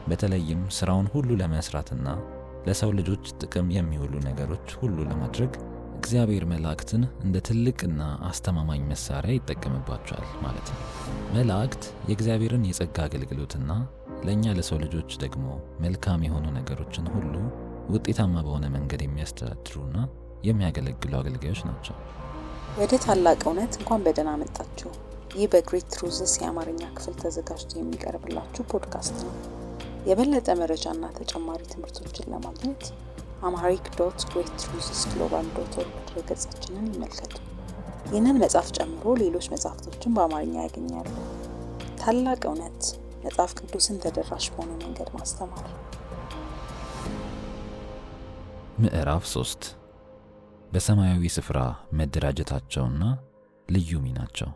በተለይም ስራውን ሁሉ ለመስራትና ለሰው ልጆች ጥቅም የሚውሉ ነገሮች ሁሉ ለማድረግ እግዚአብሔር መላእክትን እንደ ትልቅና አስተማማኝ መሳሪያ ይጠቀምባቸዋል ማለት ነው። መላእክት የእግዚአብሔርን የጸጋ አገልግሎትና ለእኛ ለሰው ልጆች ደግሞ መልካም የሆኑ ነገሮችን ሁሉ ውጤታማ በሆነ መንገድ የሚያስተዳድሩና የሚያገለግሉ አገልጋዮች ናቸው። ወደ ታላቅ እውነት እንኳን በደህና መጣችሁ። ይህ በ Great Truths የአማርኛ ክፍል ተዘጋጅቶ የሚቀርብላችሁ ፖድካስት ነው። የበለጠ መረጃና ተጨማሪ ትምህርቶችን ለማግኘት amharic.greattruthsglobal.org ድረገጻችንን ይመልከቱ። ይህንን መጽሐፍ ጨምሮ ሌሎች መጽሐፍቶችን በአማርኛ ያገኛሉ። ታላቅ እውነት፣ መጽሐፍ ቅዱስን ተደራሽ በሆነ መንገድ ማስተማር። ምዕራፍ 3፣ በሰማያዊ ስፍራ መደራጀታቸውና ልዩ ሚናቸው፣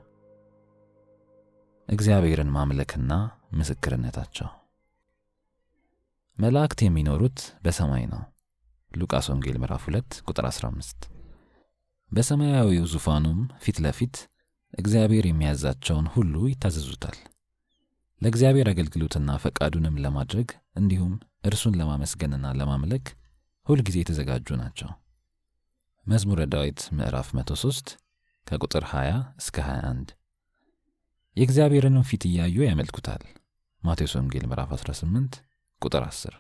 እግዚአብሔርን ማምለክና ምስክርነታቸው። መላእክት የሚኖሩት በሰማይ ነው። ሉቃስ ወንጌል ምዕራፍ 2 ቁጥር 15። በሰማያዊው ዙፋኑም ፊት ለፊት እግዚአብሔር የሚያዛቸውን ሁሉ ይታዘዙታል። ለእግዚአብሔር አገልግሎትና ፈቃዱንም ለማድረግ እንዲሁም እርሱን ለማመስገንና ለማምለክ ሁልጊዜ የተዘጋጁ ናቸው። መዝሙረ ዳዊት ምዕራፍ 103 ከቁጥር 20 እስከ 21። የእግዚአብሔርንም ፊት እያዩ ያመልኩታል። ማቴዎስ ወንጌል ምዕራፍ 18 ቁጥር 10።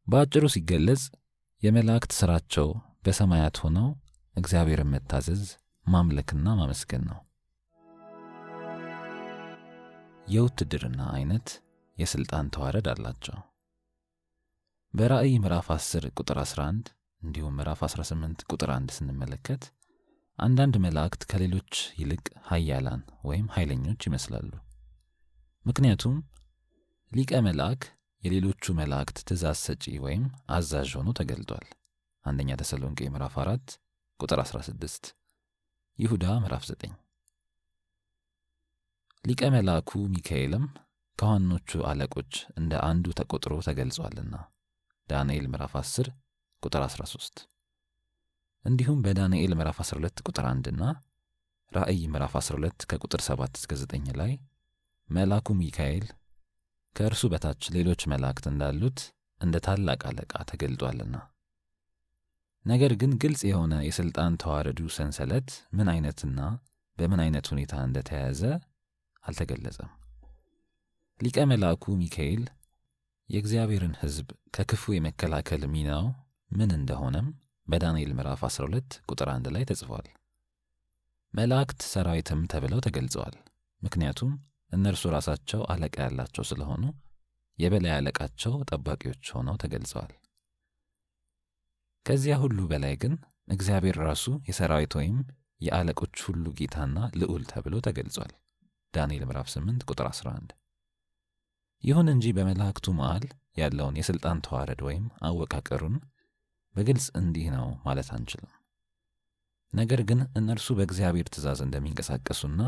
በአጭሩ ሲገለጽ የመላእክት ሥራቸው በሰማያት ሆነው እግዚአብሔርን መታዘዝ፣ ማምለክና ማመስገን ነው። የውትድርና አይነት የሥልጣን ተዋረድ አላቸው። በራእይ ምዕራፍ 10 ቁጥር 11 እንዲሁም ምዕራፍ 18 ቁጥር 1 ስንመለከት አንዳንድ መላእክት ከሌሎች ይልቅ ኃያላን ወይም ኃይለኞች ይመስላሉ። ምክንያቱም ሊቀ መልአክ የሌሎቹ መላእክት ትእዛዝ ሰጪ ወይም አዛዥ ሆኖ ተገልጧል። አንደኛ ተሰሎንቄ ምዕራፍ 4 ቁጥር 16፣ ይሁዳ ምዕራፍ 9። ሊቀ መልአኩ ሚካኤልም ከዋኖቹ አለቆች እንደ አንዱ ተቆጥሮ ተገልጿልና ዳንኤል ምዕራፍ 10 ቁጥር 13። እንዲሁም በዳንኤል ምዕራፍ 12 ቁጥር 1 እና ራእይ ምዕራፍ 12 ከቁጥር 7 እስከ 9 ላይ መልአኩ ሚካኤል ከእርሱ በታች ሌሎች መላእክት እንዳሉት እንደ ታላቅ አለቃ ተገልጧልና። ነገር ግን ግልጽ የሆነ የሥልጣን ተዋረዱ ሰንሰለት ምን አይነትና በምን አይነት ሁኔታ እንደተያዘ አልተገለጸም። ሊቀ መልአኩ ሚካኤል የእግዚአብሔርን ሕዝብ ከክፉ የመከላከል ሚናው ምን እንደሆነም በዳንኤል ምዕራፍ 12 ቁጥር 1 ላይ ተጽፏል። መላእክት ሰራዊትም ተብለው ተገልጸዋል። ምክንያቱም እነርሱ ራሳቸው አለቃ ያላቸው ስለሆኑ የበላይ አለቃቸው ጠባቂዎች ሆነው ተገልጸዋል። ከዚያ ሁሉ በላይ ግን እግዚአብሔር ራሱ የሰራዊት ወይም የአለቆች ሁሉ ጌታና ልዑል ተብሎ ተገልጿል። ዳንኤል ምዕራፍ 8 ቁጥር 11። ይሁን እንጂ በመላእክቱ መሃል ያለውን የሥልጣን ተዋረድ ወይም አወቃቀሩን በግልጽ እንዲህ ነው ማለት አንችልም። ነገር ግን እነርሱ በእግዚአብሔር ትእዛዝ እንደሚንቀሳቀሱና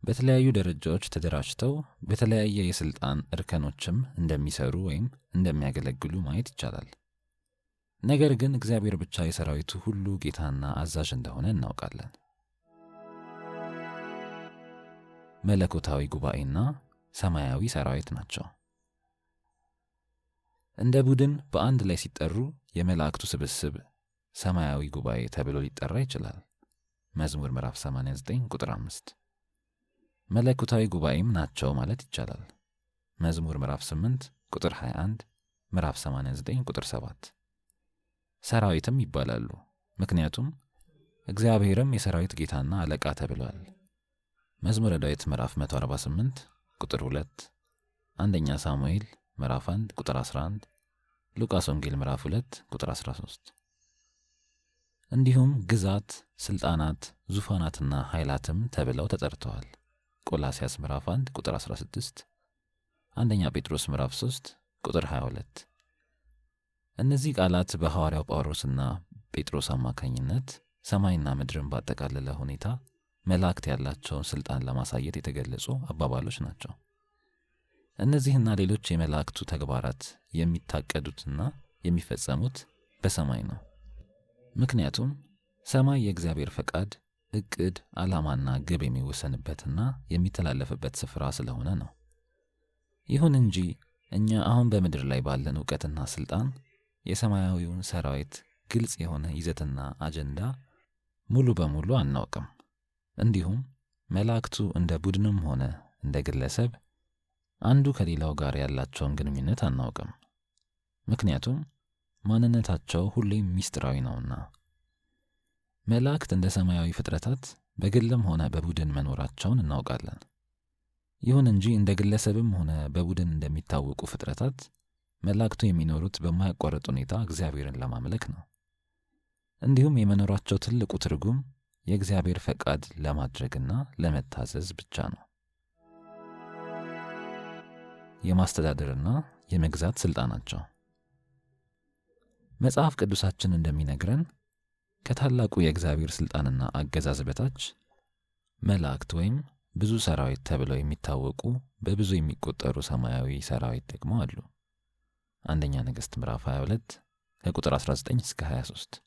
በተለያዩ ደረጃዎች ተደራጅተው በተለያየ የሥልጣን እርከኖችም እንደሚሰሩ ወይም እንደሚያገለግሉ ማየት ይቻላል። ነገር ግን እግዚአብሔር ብቻ የሰራዊቱ ሁሉ ጌታና አዛዥ እንደሆነ እናውቃለን። መለኮታዊ ጉባኤና ሰማያዊ ሰራዊት ናቸው። እንደ ቡድን በአንድ ላይ ሲጠሩ የመላእክቱ ስብስብ ሰማያዊ ጉባኤ ተብሎ ሊጠራ ይችላል። መዝሙር ምዕራፍ 89 ቁጥር 5። መለኮታዊ ጉባኤም ናቸው ማለት ይቻላል። መዝሙር ምዕራፍ 8 ቁጥር 21፣ ምዕራፍ 89 ቁጥር 7። ሰራዊትም ይባላሉ፣ ምክንያቱም እግዚአብሔርም የሰራዊት ጌታና አለቃ ተብሏል። መዝሙረ ዳዊት ምዕራፍ 148 ቁጥር 2፣ አንደኛ ሳሙኤል ምዕራፍ 1 ቁጥር 11፣ ሉቃስ ወንጌል ምዕራፍ 2 ቁጥር 13። እንዲሁም ግዛት፣ ስልጣናት፣ ዙፋናትና ኃይላትም ተብለው ተጠርተዋል። ቆላስያስ ምዕራፍ 1 ቁጥር 16፣ አንደኛ ጴጥሮስ ምዕራፍ 3 ቁጥር 22። እነዚህ ቃላት በሐዋርያው ጳውሎስና ጴጥሮስ አማካኝነት ሰማይና ምድርን ባጠቃለለ ሁኔታ መላእክት ያላቸውን ስልጣን ለማሳየት የተገለጹ አባባሎች ናቸው። እነዚህና ሌሎች የመላእክቱ ተግባራት የሚታቀዱትና የሚፈጸሙት በሰማይ ነው። ምክንያቱም ሰማይ የእግዚአብሔር ፈቃድ፣ እቅድ፣ ዓላማና ግብ የሚወሰንበትና የሚተላለፍበት ስፍራ ስለሆነ ነው። ይሁን እንጂ እኛ አሁን በምድር ላይ ባለን እውቀትና ስልጣን የሰማያዊውን ሰራዊት ግልጽ የሆነ ይዘትና አጀንዳ ሙሉ በሙሉ አናውቅም። እንዲሁም መላእክቱ እንደ ቡድንም ሆነ እንደ ግለሰብ አንዱ ከሌላው ጋር ያላቸውን ግንኙነት አናውቅም። ምክንያቱም ማንነታቸው ሁሌም ሚስጥራዊ ነውና። መላእክት እንደ ሰማያዊ ፍጥረታት በግልም ሆነ በቡድን መኖራቸውን እናውቃለን። ይሁን እንጂ እንደ ግለሰብም ሆነ በቡድን እንደሚታወቁ ፍጥረታት መላእክቱ የሚኖሩት በማያቋርጥ ሁኔታ እግዚአብሔርን ለማምለክ ነው። እንዲሁም የመኖራቸው ትልቁ ትርጉም የእግዚአብሔር ፈቃድ ለማድረግና ለመታዘዝ ብቻ ነው። የማስተዳደርና የመግዛት ስልጣናቸው መጽሐፍ ቅዱሳችን እንደሚነግረን ከታላቁ የእግዚአብሔር ስልጣንና አገዛዝ በታች መላእክት ወይም ብዙ ሰራዊት ተብለው የሚታወቁ በብዙ የሚቆጠሩ ሰማያዊ ሰራዊት ደግሞ አሉ። አንደኛ ነገሥት ምዕራፍ 22 ከቁጥር 19 እስከ 23፣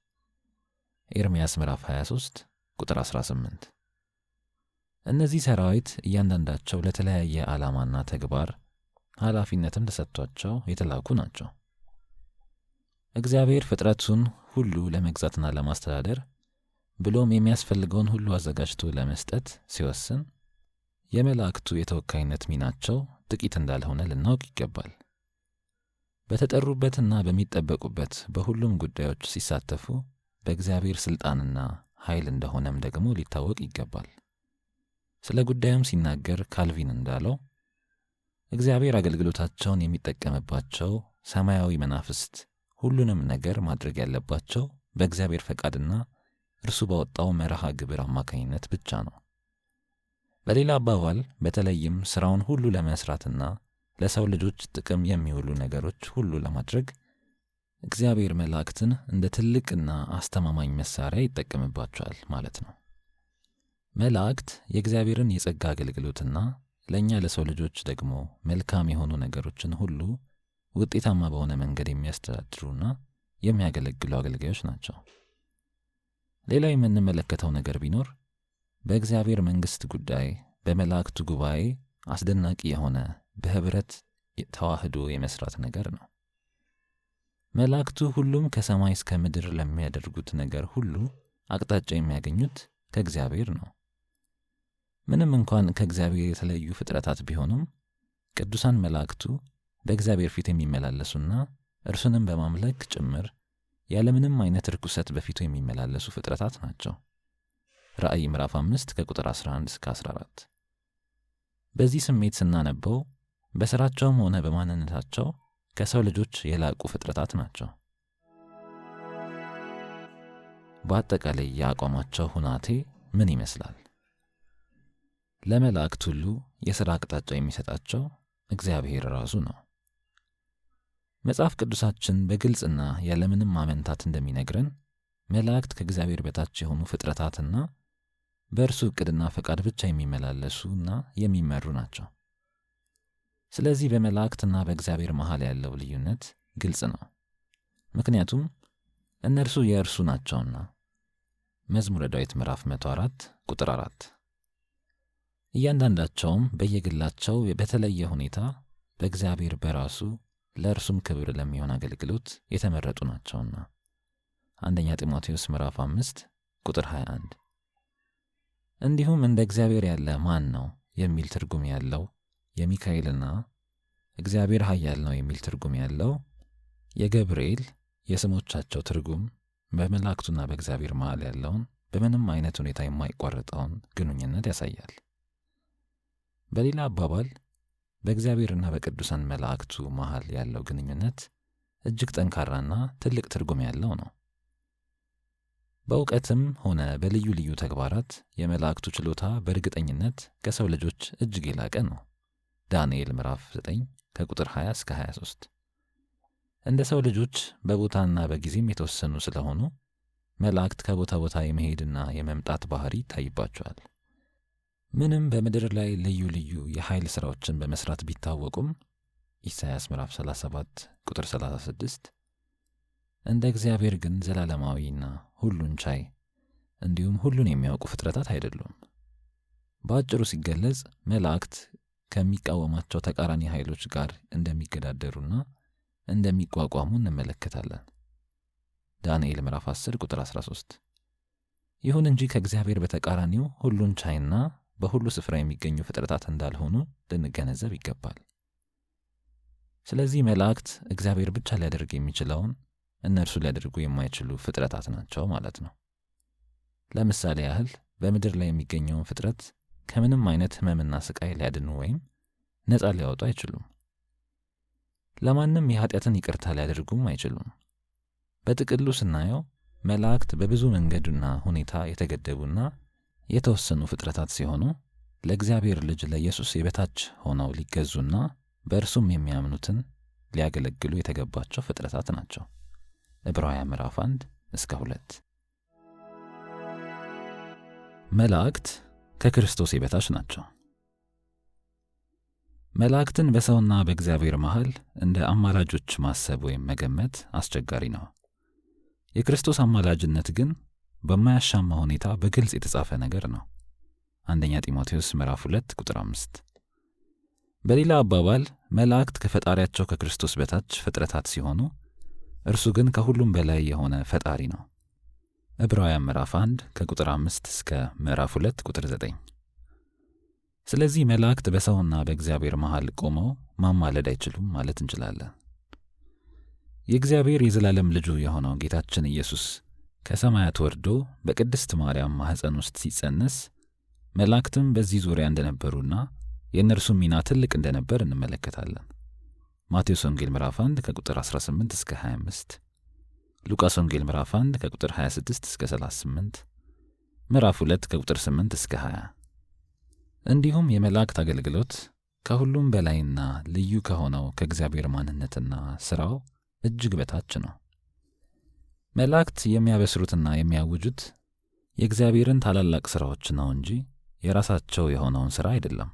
ኤርምያስ ምዕራፍ 23 ቁጥር 18። እነዚህ ሰራዊት እያንዳንዳቸው ለተለያየ ዓላማና ተግባር ኃላፊነትም ተሰጥቷቸው የተላኩ ናቸው። እግዚአብሔር ፍጥረቱን ሁሉ ለመግዛትና ለማስተዳደር ብሎም የሚያስፈልገውን ሁሉ አዘጋጅቶ ለመስጠት ሲወስን የመላእክቱ የተወካይነት ሚናቸው ጥቂት እንዳልሆነ ልናውቅ ይገባል። በተጠሩበትና በሚጠበቁበት በሁሉም ጉዳዮች ሲሳተፉ በእግዚአብሔር ስልጣንና ኃይል እንደሆነም ደግሞ ሊታወቅ ይገባል። ስለ ጉዳዩም ሲናገር ካልቪን እንዳለው እግዚአብሔር አገልግሎታቸውን የሚጠቀምባቸው ሰማያዊ መናፍስት ሁሉንም ነገር ማድረግ ያለባቸው በእግዚአብሔር ፈቃድና እርሱ ባወጣው መርሃ ግብር አማካኝነት ብቻ ነው። በሌላ አባባል በተለይም ስራውን ሁሉ ለመስራትና ለሰው ልጆች ጥቅም የሚውሉ ነገሮች ሁሉ ለማድረግ እግዚአብሔር መላእክትን እንደ ትልቅና አስተማማኝ መሳሪያ ይጠቀምባቸዋል ማለት ነው። መላእክት የእግዚአብሔርን የጸጋ አገልግሎትና ለእኛ ለሰው ልጆች ደግሞ መልካም የሆኑ ነገሮችን ሁሉ ውጤታማ በሆነ መንገድ የሚያስተዳድሩና የሚያገለግሉ አገልጋዮች ናቸው። ሌላው የምንመለከተው ነገር ቢኖር በእግዚአብሔር መንግሥት ጉዳይ በመላእክቱ ጉባኤ አስደናቂ የሆነ በህብረት ተዋህዶ የመስራት ነገር ነው። መላእክቱ ሁሉም ከሰማይ እስከ ምድር ለሚያደርጉት ነገር ሁሉ አቅጣጫ የሚያገኙት ከእግዚአብሔር ነው። ምንም እንኳን ከእግዚአብሔር የተለዩ ፍጥረታት ቢሆኑም ቅዱሳን መላእክቱ በእግዚአብሔር ፊት የሚመላለሱና እርሱንም በማምለክ ጭምር ያለምንም አይነት ርኩሰት በፊቱ የሚመላለሱ ፍጥረታት ናቸው። ራእይ ምዕራፍ 5 ከቁጥር 11 እስከ 14። በዚህ ስሜት ስናነበው በስራቸውም ሆነ በማንነታቸው ከሰው ልጆች የላቁ ፍጥረታት ናቸው። በአጠቃላይ የአቋማቸው ሁናቴ ምን ይመስላል? ለመላእክት ሁሉ የሥራ አቅጣጫ የሚሰጣቸው እግዚአብሔር ራሱ ነው። መጽሐፍ ቅዱሳችን በግልጽና ያለምንም ማመንታት እንደሚነግረን መላእክት ከእግዚአብሔር በታች የሆኑ ፍጥረታትና በእርሱ ዕቅድና ፈቃድ ብቻ የሚመላለሱና የሚመሩ ናቸው። ስለዚህ በመላእክትና በእግዚአብሔር መሃል ያለው ልዩነት ግልጽ ነው። ምክንያቱም እነርሱ የእርሱ ናቸውና። መዝሙረ ዳዊት ምዕራፍ 104 ቁጥር 4። እያንዳንዳቸውም በየግላቸው በተለየ ሁኔታ በእግዚአብሔር በራሱ ለእርሱም ክብር ለሚሆን አገልግሎት የተመረጡ ናቸውና። አንደኛ ጢሞቴዎስ ምዕራፍ 5 ቁጥር 21። እንዲሁም እንደ እግዚአብሔር ያለ ማን ነው የሚል ትርጉም ያለው የሚካኤልና እግዚአብሔር ኃያል ነው የሚል ትርጉም ያለው የገብርኤል የስሞቻቸው ትርጉም በመላእክቱና በእግዚአብሔር መሃል ያለውን በምንም አይነት ሁኔታ የማይቋረጠውን ግንኙነት ያሳያል። በሌላ አባባል በእግዚአብሔርና በቅዱሳን መላእክቱ መሃል ያለው ግንኙነት እጅግ ጠንካራና ትልቅ ትርጉም ያለው ነው። በእውቀትም ሆነ በልዩ ልዩ ተግባራት የመላእክቱ ችሎታ በእርግጠኝነት ከሰው ልጆች እጅግ የላቀ ነው። ዳንኤል ምዕራፍ 9 ከቁጥር 20 እስከ 23። እንደ ሰው ልጆች በቦታና በጊዜም የተወሰኑ ስለሆኑ መላእክት ከቦታ ቦታ የመሄድና የመምጣት ባህሪ ይታይባቸዋል። ምንም በምድር ላይ ልዩ ልዩ የኃይል ሥራዎችን በመስራት ቢታወቁም ኢሳይያስ ምዕራፍ 37 ቁጥር 36፣ እንደ እግዚአብሔር ግን ዘላለማዊና ሁሉን ቻይ እንዲሁም ሁሉን የሚያውቁ ፍጥረታት አይደሉም። በአጭሩ ሲገለጽ መላእክት ከሚቃወማቸው ተቃራኒ ኃይሎች ጋር እንደሚገዳደሩና እንደሚቋቋሙ እንመለከታለን። ዳንኤል ምዕራፍ 10 ቁጥር 13። ይሁን እንጂ ከእግዚአብሔር በተቃራኒው ሁሉን ቻይና በሁሉ ስፍራ የሚገኙ ፍጥረታት እንዳልሆኑ ልንገነዘብ ይገባል። ስለዚህ መላእክት እግዚአብሔር ብቻ ሊያደርግ የሚችለውን እነርሱ ሊያደርጉ የማይችሉ ፍጥረታት ናቸው ማለት ነው። ለምሳሌ ያህል በምድር ላይ የሚገኘውን ፍጥረት ከምንም አይነት ሕመምና ስቃይ ሊያድኑ ወይም ነፃ ሊያወጡ አይችሉም። ለማንም የኃጢአትን ይቅርታ ሊያደርጉም አይችሉም። በጥቅሉ ስናየው መላእክት በብዙ መንገድና ሁኔታ የተገደቡና የተወሰኑ ፍጥረታት ሲሆኑ ለእግዚአብሔር ልጅ ለኢየሱስ የበታች ሆነው ሊገዙና በእርሱም የሚያምኑትን ሊያገለግሉ የተገባቸው ፍጥረታት ናቸው። ዕብራውያን ምዕራፍ 1 እስከ 2። መላእክት ከክርስቶስ የበታች ናቸው። መላእክትን በሰውና በእግዚአብሔር መሃል እንደ አማላጆች ማሰብ ወይም መገመት አስቸጋሪ ነው። የክርስቶስ አማላጅነት ግን በማያሻማ ሁኔታ በግልጽ የተጻፈ ነገር ነው። አንደኛ ጢሞቴዎስ ምዕራፍ 2 ቁጥር 5። በሌላ አባባል መላእክት ከፈጣሪያቸው ከክርስቶስ በታች ፍጥረታት ሲሆኑ እርሱ ግን ከሁሉም በላይ የሆነ ፈጣሪ ነው። ዕብራውያን ምዕራፍ 1 ከቁጥር 5 እስከ ምዕራፍ 2 ቁጥር 9። ስለዚህ መላእክት በሰውና በእግዚአብሔር መሃል ቆመው ማማለድ አይችሉም ማለት እንችላለን። የእግዚአብሔር የዘላለም ልጁ የሆነው ጌታችን ኢየሱስ ከሰማያት ወርዶ በቅድስት ማርያም ማኅፀን ውስጥ ሲጸነስ መላእክትም በዚህ ዙሪያ እንደነበሩና የእነርሱም ሚና ትልቅ እንደነበር እንመለከታለን። ማቴዎስ ወንጌል ምዕራፍ 1 ከቁጥር 18 እስከ 25፣ ሉቃስ ወንጌል ምዕራፍ 1 ከቁጥር 26 እስከ 38፣ ምዕራፍ 2 ከቁጥር 8 እስከ 20። እንዲሁም የመላእክት አገልግሎት ከሁሉም በላይና ልዩ ከሆነው ከእግዚአብሔር ማንነትና ሥራው እጅግ በታች ነው። መላእክት የሚያበስሩትና የሚያውጁት የእግዚአብሔርን ታላላቅ ሥራዎች ነው እንጂ የራሳቸው የሆነውን ሥራ አይደለም።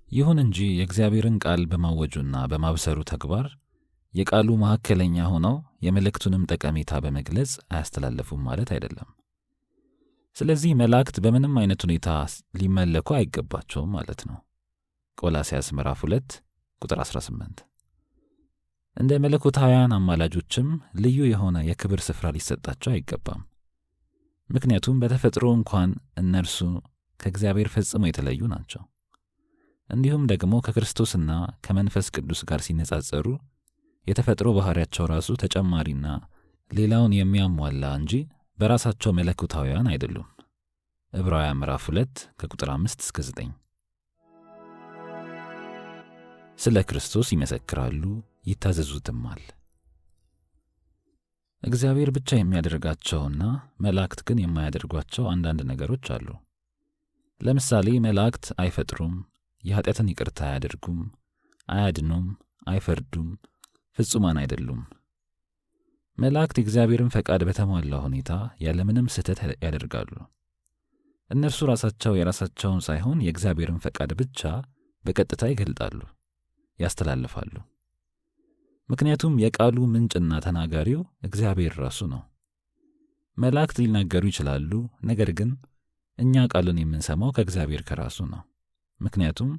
ይሁን እንጂ የእግዚአብሔርን ቃል በማወጁና በማብሰሩ ተግባር የቃሉ መካከለኛ ሆነው የመልእክቱንም ጠቀሜታ በመግለጽ አያስተላልፉም ማለት አይደለም። ስለዚህ መላእክት በምንም አይነት ሁኔታ ሊመለኩ አይገባቸውም ማለት ነው። ቆላስያስ ምዕራፍ 2 ቁጥር 18። እንደ መለኮታውያን አማላጆችም ልዩ የሆነ የክብር ስፍራ ሊሰጣቸው አይገባም። ምክንያቱም በተፈጥሮ እንኳን እነርሱ ከእግዚአብሔር ፈጽሞ የተለዩ ናቸው። እንዲሁም ደግሞ ከክርስቶስና ከመንፈስ ቅዱስ ጋር ሲነጻጸሩ የተፈጥሮ ባህሪያቸው ራሱ ተጨማሪና ሌላውን የሚያሟላ እንጂ በራሳቸው መለኮታውያን አይደሉም። ዕብራውያን ምዕራፍ 2 ከቁጥር 5 እስከ 9። ስለ ክርስቶስ ይመሰክራሉ ይታዘዙትማል። እግዚአብሔር ብቻ የሚያደርጋቸውና መላእክት ግን የማያደርጓቸው አንዳንድ ነገሮች አሉ። ለምሳሌ መላእክት አይፈጥሩም፣ የኃጢአትን ይቅርታ አያደርጉም፣ አያድኑም፣ አይፈርዱም፣ ፍጹማን አይደሉም። መላእክት የእግዚአብሔርን ፈቃድ በተሟላ ሁኔታ ያለምንም ስህተት ያደርጋሉ። እነርሱ ራሳቸው የራሳቸውን ሳይሆን የእግዚአብሔርን ፈቃድ ብቻ በቀጥታ ይገልጣሉ፣ ያስተላልፋሉ። ምክንያቱም የቃሉ ምንጭና ተናጋሪው እግዚአብሔር ራሱ ነው። መላእክት ሊናገሩ ይችላሉ፣ ነገር ግን እኛ ቃሉን የምንሰማው ከእግዚአብሔር ከራሱ ነው። ምክንያቱም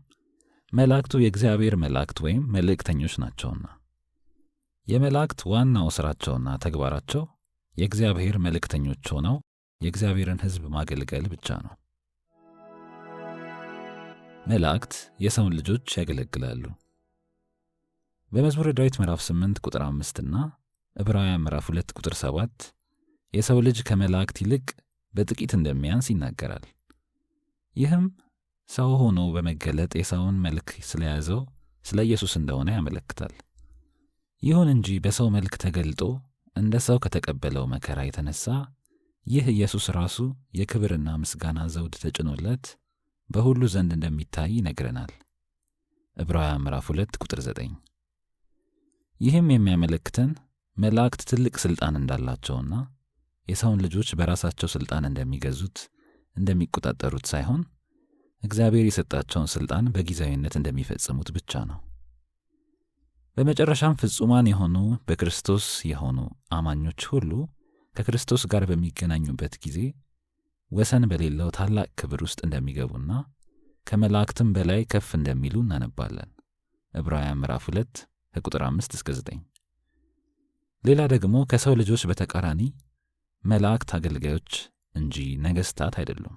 መላእክቱ የእግዚአብሔር መላእክት ወይም መልእክተኞች ናቸውና። የመላእክት ዋናው ሥራቸውና ተግባራቸው የእግዚአብሔር መልእክተኞች ሆነው የእግዚአብሔርን ሕዝብ ማገልገል ብቻ ነው። መላእክት የሰውን ልጆች ያገለግላሉ። በመዝሙረ ዳዊት ምዕራፍ 8 ቁጥር 5 እና ዕብራውያን ምዕራፍ 2 ቁጥር 7 የሰው ልጅ ከመላእክት ይልቅ በጥቂት እንደሚያንስ ይናገራል። ይህም ሰው ሆኖ በመገለጥ የሰውን መልክ ስለያዘው ስለ ኢየሱስ እንደሆነ ያመለክታል። ይሁን እንጂ በሰው መልክ ተገልጦ እንደ ሰው ከተቀበለው መከራ የተነሳ ይህ ኢየሱስ ራሱ የክብርና ምስጋና ዘውድ ተጭኖለት በሁሉ ዘንድ እንደሚታይ ይነግረናል። ዕብራውያን ምዕራፍ 2 ቁጥር 9። ይህም የሚያመለክተን መላእክት ትልቅ ሥልጣን እንዳላቸውና የሰውን ልጆች በራሳቸው ሥልጣን እንደሚገዙት እንደሚቆጣጠሩት ሳይሆን እግዚአብሔር የሰጣቸውን ሥልጣን በጊዜያዊነት እንደሚፈጽሙት ብቻ ነው። በመጨረሻም ፍጹማን የሆኑ በክርስቶስ የሆኑ አማኞች ሁሉ ከክርስቶስ ጋር በሚገናኙበት ጊዜ ወሰን በሌለው ታላቅ ክብር ውስጥ እንደሚገቡና ከመላእክትም በላይ ከፍ እንደሚሉ እናነባለን። ዕብራውያን ምዕራፍ 2 ከቁጥር 5 እስከ 9። ሌላ ደግሞ ከሰው ልጆች በተቃራኒ መላእክት አገልጋዮች እንጂ ነገሥታት አይደሉም።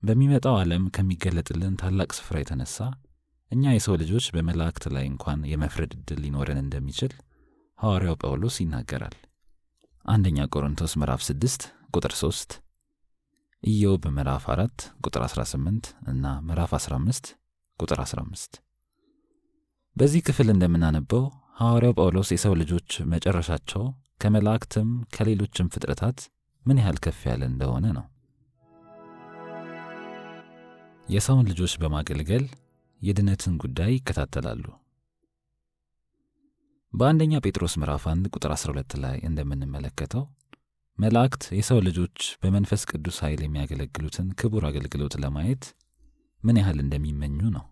በሚመጣው ዓለም ከሚገለጥልን ታላቅ ስፍራ የተነሳ እኛ የሰው ልጆች በመላእክት ላይ እንኳን የመፍረድ ዕድል ሊኖረን እንደሚችል ሐዋርያው ጳውሎስ ይናገራል። አንደኛ ቆሮንቶስ ምዕራፍ 6 ቁጥር 3፣ ኢዮብ ምዕራፍ 4 ቁጥር 18 እና ምዕራፍ 15 ቁጥር 15። በዚህ ክፍል እንደምናነበው ሐዋርያው ጳውሎስ የሰው ልጆች መጨረሻቸው ከመላእክትም ከሌሎችም ፍጥረታት ምን ያህል ከፍ ያለ እንደሆነ ነው። የሰውን ልጆች በማገልገል የድነትን ጉዳይ ይከታተላሉ። በአንደኛ ጴጥሮስ ምዕራፍ 1 ቁጥር 12 ላይ እንደምንመለከተው መላእክት የሰው ልጆች በመንፈስ ቅዱስ ኃይል የሚያገለግሉትን ክቡር አገልግሎት ለማየት ምን ያህል እንደሚመኙ ነው።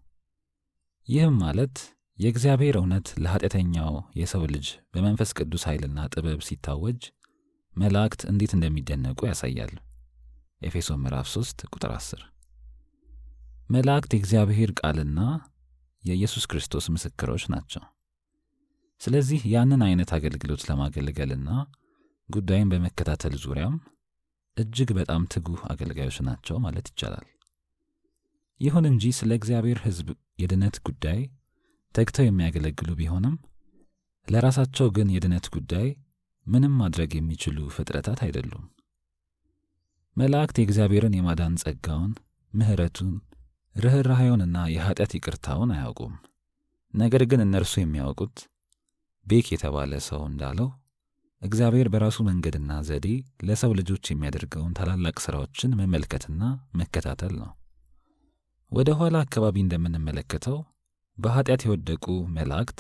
ይህም ማለት የእግዚአብሔር እውነት ለኃጢአተኛው የሰው ልጅ በመንፈስ ቅዱስ ኃይልና ጥበብ ሲታወጅ መላእክት እንዴት እንደሚደነቁ ያሳያል። ኤፌሶን ምዕራፍ 3 ቁጥር 10። መላእክት የእግዚአብሔር ቃልና የኢየሱስ ክርስቶስ ምስክሮች ናቸው። ስለዚህ ያንን አይነት አገልግሎት ለማገልገልና ጉዳይን በመከታተል ዙሪያም እጅግ በጣም ትጉህ አገልጋዮች ናቸው ማለት ይቻላል። ይሁን እንጂ ስለ እግዚአብሔር ሕዝብ የድነት ጉዳይ ተግተው የሚያገለግሉ ቢሆንም ለራሳቸው ግን የድነት ጉዳይ ምንም ማድረግ የሚችሉ ፍጥረታት አይደሉም። መላእክት የእግዚአብሔርን የማዳን ጸጋውን፣ ምሕረቱን፣ ርኅራኄውንና የኃጢአት ይቅርታውን አያውቁም። ነገር ግን እነርሱ የሚያውቁት ቤክ የተባለ ሰው እንዳለው እግዚአብሔር በራሱ መንገድና ዘዴ ለሰው ልጆች የሚያደርገውን ታላላቅ ሥራዎችን መመልከትና መከታተል ነው። ወደ ኋላ አካባቢ እንደምንመለከተው በኃጢአት የወደቁ መላእክት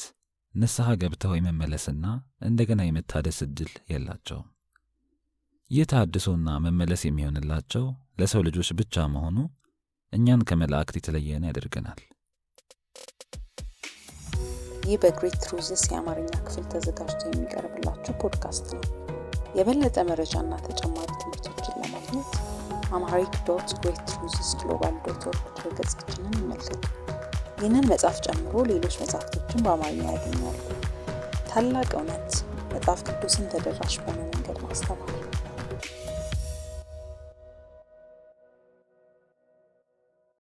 ንስሐ ገብተው የመመለስና እንደገና የመታደስ ዕድል የላቸውም። ይህ ተሐድሶና መመለስ የሚሆንላቸው ለሰው ልጆች ብቻ መሆኑ እኛን ከመላእክት የተለየን ያደርገናል። ይህ በ Great Truths የአማርኛ ክፍል ተዘጋጅቶ የሚቀርብላችሁ ፖድካስት ነው። የበለጠ መረጃና ተጨማሪ ትምህርቶችን ለማግኘት amharic.greattruthsglobal.org ድረገጻችንን ይመልከቱ። ይህንን መጽሐፍ ጨምሮ ሌሎች መጽሐፍቶችን በአማርኛ ያገኛሉ። ታላቅ እውነት፣ መጽሐፍ ቅዱስን ተደራሽ በሆነ መንገድ ማስተማር።